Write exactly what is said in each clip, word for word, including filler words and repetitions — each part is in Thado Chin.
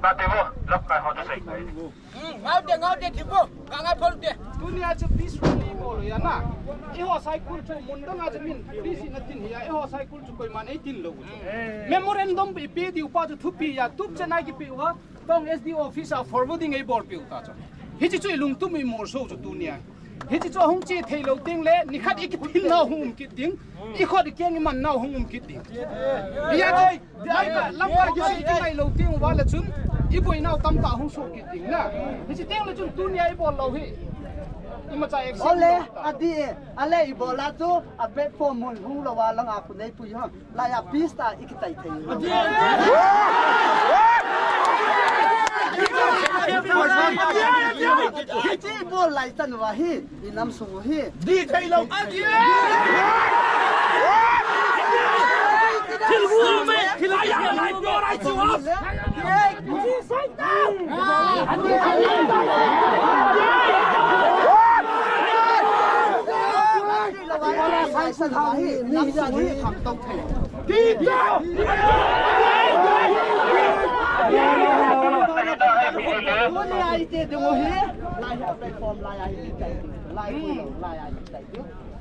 Ate mo, lamkai ho chu sei kai. Hmm, ngau te, ngau te, thim mo. Ka ngai phol te. Tunia chu peace rally bol u ahi na. Eiho Saikul chu mun dang a chu min peace na tin hi a. Eiho Saikul chu koiman ei tin lou chu. Memorandum ipi diu pa chu thupi a. Tup chena kipe uva. Tong S D O office a forwarding ei bolpeh u ta chu. Hiche chu ilungthim u imolso u chu tunia. Hiche chu ahung che thei lou teng le, nikhat ikiphin nau hung um kit ding. Ikhut ikeng iman nau hung um kit ding. Hia chu, lamkai, lamkai kisei kingai lou teng uva le chun, iboi nau tamtah hung soh kit ding na. Hiche teng le chun tunia ibol lou hi. Imacha action. Ole, adi e, ale ibol a chu, a platform mun hung lou a langa khu nei pui ham. Laiya peace ta ikitai thei. Hiche bol lai chan uva hi, inam sung u hi. Di thei lou. Thil gu me, thil ai, ai, ai, ai, ai, ai,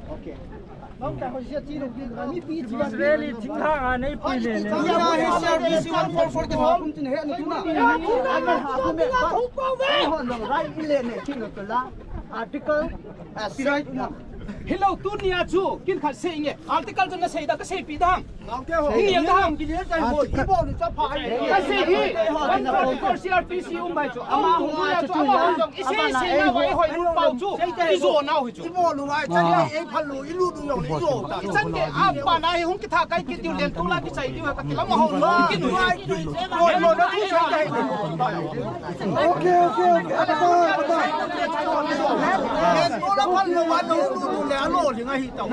Okay. Israeli thinglhang a nei pui le le. Tuna hi service one four four kihom. Article, uh, right na. Hilou tunia chu, kin khat sei nge. Article chu na sei da, ka seipi dang. Ni yang dang. Ka sei hi. One forty-four C R P C um bai chu. Ama hung ya chu, ama hung jong. I sei sei na bai hoi lut pau chu. I jo nau hi chu. I bol u ngai, chan le ei phal u, i lut u jong le i jo ta. I chan ke a pa na hi hung kitha kai kit diu len tu la kichai diu ka kilam ho lo kin. Oi, lo na thu sei kai. Okay, okay, okay. Apa, apa. Len tu la phal lo wa lo lut u le a lo li ngai hi tau.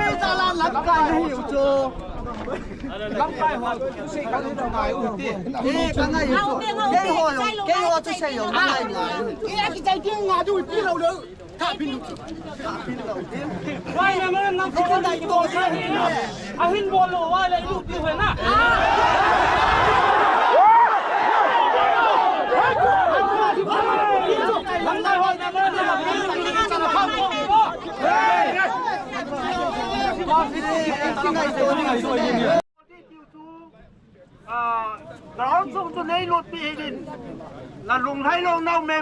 Pi ta la la kai hi u chu. Lamkai ho, sei ka ngai u ti. Eh, ka ngai u. Kei ho, kei ho chu sei u, ka ngai u. Eh, kichai ding nga du ti lo lo. Ka pin lu. Wai na ma na ko na to. A hin bol lo wa le lu ti ho na. Lamkai ho na ma na. Ah, ground sung chu nei lut pi hi din. Na lunglhai lou nau me.